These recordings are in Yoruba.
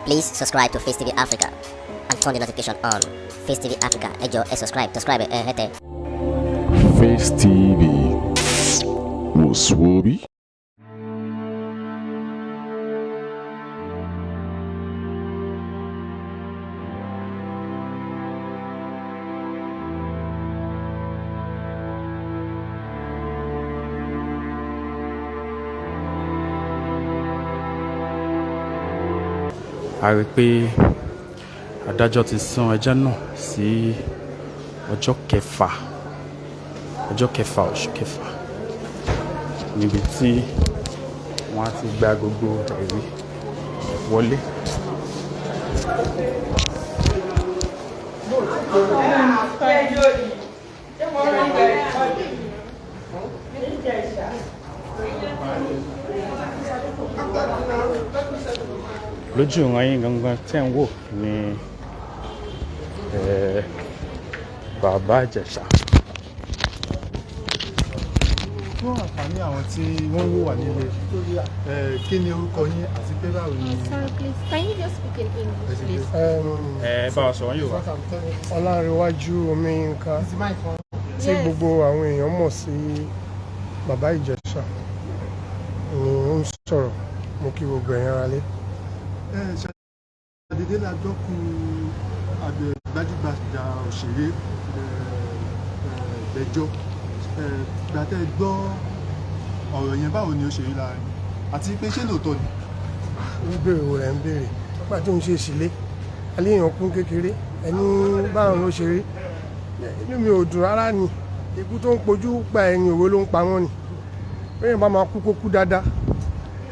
Please subscribe to Face TV Africa and turn the notification on. Face TV Africa, ẹ jọ̀ọ́ ẹ subscribe, subscribe ẹ hẹ́tẹ̀. Face TV wò sùwòbí. A rí i pé adájọ́ ti sún ẹjọ́ náà sí ọjọ́ kẹfà, ọjọ́ kẹfà oṣù kẹfà, níbi tí wọ́n á ti gba gbogbo ẹ̀rí wọlé. Lójú ìran yín gangan tẹ́ ń wò ní Bàbá Ìjẹ̀ṣà. Fún àǹfààní àwọn tí wọ́n ń wò wá nílé, kí ni orúkọ yín àti pé báwo ni? Sorry, please. Can you just speak in English, please? Ẹ bá wa sọ̀rọ̀ yóò wá. Ọlárẹ̀wájú Omiyinka, tí gbogbo àwọn èèyàn mọ̀ sí Bàbá Ìjẹ̀ṣà, ni ó ń sọ̀rọ̀. Mo kí gbogbo ẹ̀yin ará lé. Ṣàdédé la gbọ́ kú àgbẹ̀ gbajúgbajà òṣèré Gbẹ́jọ́. Ìgbà tẹ́ ẹ gbọ́ ọ̀rọ̀ yẹn, báwo ni ó ṣe rí lára yín, àti pé ṣé lóòótọ́ ni? Ń béèrè wo rẹ̀ ń béèrè nígbà tó ń ṣe ìsílé alẹ́ èèyàn kún kékeré ẹni báwọn ló ṣe rí. Inú mi ò dùn rárá ni. Ikú tó ń pojú pa ẹni, òwe ló ń pa wọ́n ni. Bẹ́ẹ̀ bá máa kú, kó kú dáadáa.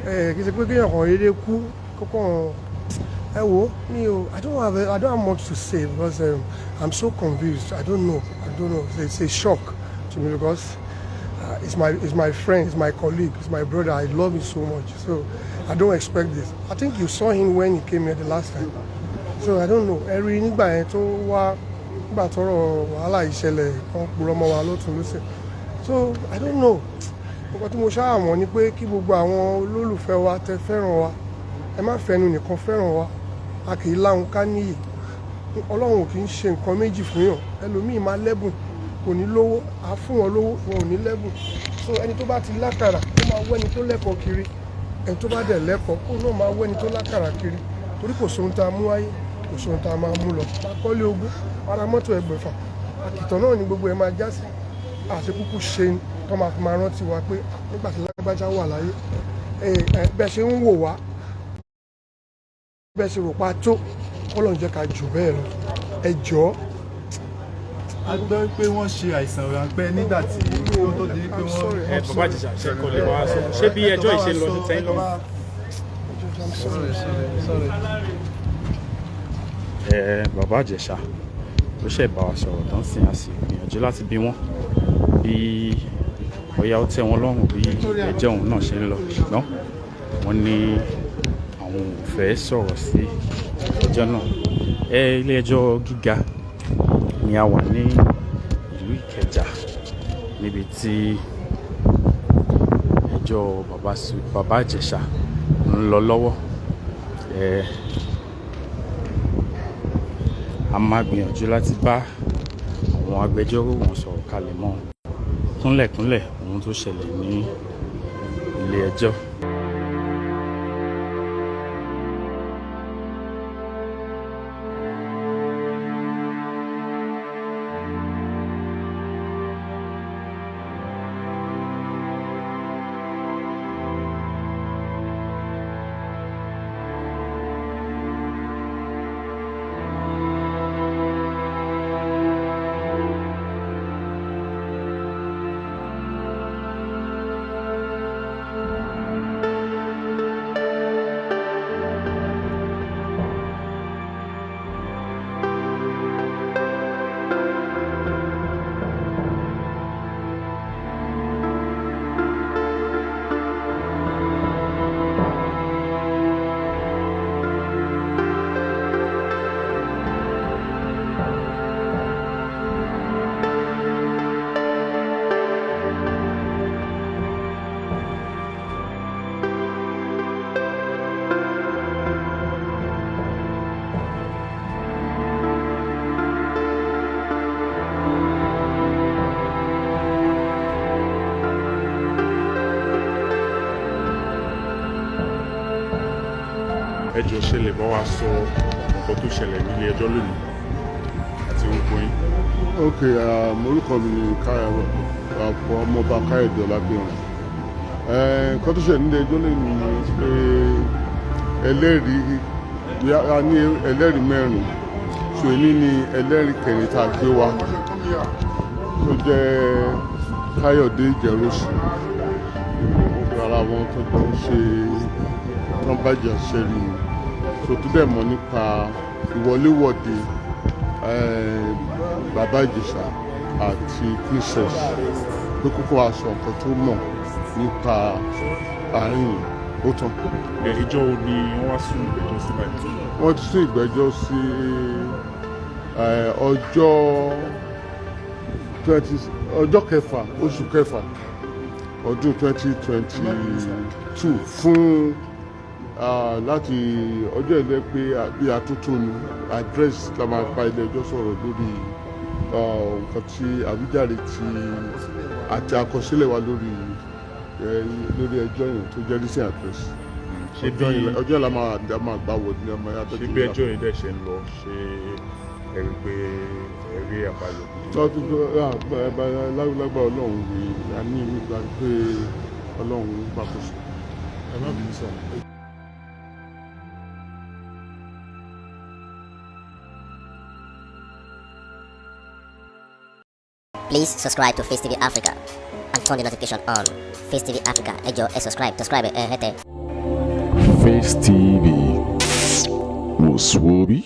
Kì í ṣe pé kéèyàn kàn déédéé kú kókó. Ẹ wo mi ò, I don't have much to say because I'm so confused. I don't know, I don't know. It's a shock to me because it's my friend, it's my colleague, it's my brother. I love him so much, so I don't expect this. I think you saw him when he came here the last time, so I don't know. Ẹ rí nígbà yẹn tó wá, nígbà tọ́rọ̀ wàhálà ìṣẹ̀lẹ̀ kan, purọ́ mọ́ wa lọ́tùn lọ́sẹ̀. So I don't know. Nǹkan tí mo ṣáà mọ̀ ni pé kí gbogbo àwọn olólùfẹ́ wa tẹ fẹ́ràn wa, ẹ má fẹnu nìkan fẹ́ràn wa. A kì í láhun ká níyì. Ọlọ́run ò kì í ṣe nǹkan méjì fún yàn. Ẹlòmíì máa lẹ́bùn, kò ní lówó. Á fún wọn lówó, wọn ò ní lẹ́bùn. So ẹni tó bá ti lákàrà, ó máa wẹ́ni tó lẹ́kọ̀ọ́ kiri. Ẹni tó bá dẹ̀ lẹ́kọ̀ọ́, kó náà máa wẹ́ni tó lákàrà kiri, torí kò sóhun tá a mú wáyé, kò sóhun tá a máa mú lọ. Máa kọ́lé ogún, ara mọ́tò ẹgbẹ̀fà, àkìtàn náà ni gbogbo ẹ̀ máa já sí. Àti kúkú ṣe tó máa fi máa rántí wa pé nígbà tí lágbájá wà láyé. Bẹ́ẹ̀ ṣe ń wò wá, bẹ́ẹ̀ ṣe rò pa tó, Ọlọ́run jẹ́ ká jù bẹ́ẹ̀ lọ. Ẹ jọ̀ọ́. A gbọ́ pé wọ́n ṣe àìsàn ráńpẹ́ nígbà tí ó tó di pé wọ́n. Ẹ Bàbá Ìjẹ̀ṣà, ṣe kò lè wá sọ ṣé bí ẹjọ́ yìí ṣe ń lọ sí tẹ́yìn lọ́rùn? Ẹ Bàbá Ìjẹ̀ṣà ló ṣẹ̀ bá wa sọ̀rọ̀ tán sí. A sì gbìyànjú láti bí wọ́n bí bóyá ó tẹ́ wọn lọ́rùn bí ẹjọ́ òun náà ṣe ń lọ, ṣùgbọ́n wọ́n ní àwọn ò fẹ́ sọ̀rọ̀ sí ẹjọ́ náà. Ẹ ilé ẹjọ́ gíga ni a wà ní ìlú Ìkẹjà, níbi tí ẹjọ́ Bàbá Ìjẹ̀ṣà ń lọ lọ́wọ́. Ẹ a máa gbìyànjú láti bá àwọn agbẹjọ́rò wọn sọ̀rọ̀ kalẹ̀ mọ́ kúnlẹ̀kúnlẹ̀ ohun tó ṣẹlẹ̀ ní ilé ẹjọ́. Ẹ jọ̀ọ́, ṣe lè bá wa sọ nǹkan tó ṣẹlẹ̀ nílé ẹjọ́ lónìí àti orúkọ yín? Ok, orúkọ mi ni Káyọ̀ ọmọọba Káyọ̀dé Ọlágbéran. Nǹkan tó ṣẹlẹ̀ nílé ẹjọ́ lónìí ni pé ẹlẹ́rìí, a ní ẹlẹ́rìí mẹ́rin, so èní ni ẹlẹ́rìí kẹrin tá a gbé wá, tó jẹ́ Káyọ̀dé Ìjẹ̀rọ̀sì, ara wọn tó jọ ń ṣe tó ń bàjẹ́ ṣẹ́rí ni, so tó dẹ̀ mọ̀ nípa ìwọléwọ̀de Bàbá Ìjẹ̀ṣà àti Princess, pé kókó aṣọ nǹkan tó mọ̀ nípa àárín yìí. Ó tán. Ẹ ìjọ wo ni wọ́n wá sún ìgbẹ́jọ́ sí báyìí? Wọ́n ti sún ìgbẹ́jọ́ sí ọjọ́ 20, ọjọ́ kẹfà oṣù kẹfà ọdún 2022 fún láti ọjọ́ ilé pé bí atótónu address la máa pa ilé ẹjọ́ sọ̀rọ̀ lórí nǹkan tí àwíjàre tí àti àkọsílẹ̀ wa lórí ẹjọ́ yẹn tó jẹ́ written address. Ṣé bí Ọjọ́ yẹn la máa gbà wọ ní ọmọ yàtọ̀. Ṣé bí ẹjọ́ yìí dẹ̀ ṣe ń lọ, ṣé ẹ rí pé ẹ rí àbáyọ gidi? Lágbára Ọlọ́run ni a ní ìgbà pé Ọlọ́run gbàkóso. Ẹ má bínú sọ. Please subscribe to Face TV Africa and turn the notification on. Face TV Africa, ẹ jọ̀ọ́, ẹ subscribe, subscribe ẹ hẹ́tẹ̀. Face TV was Swoby.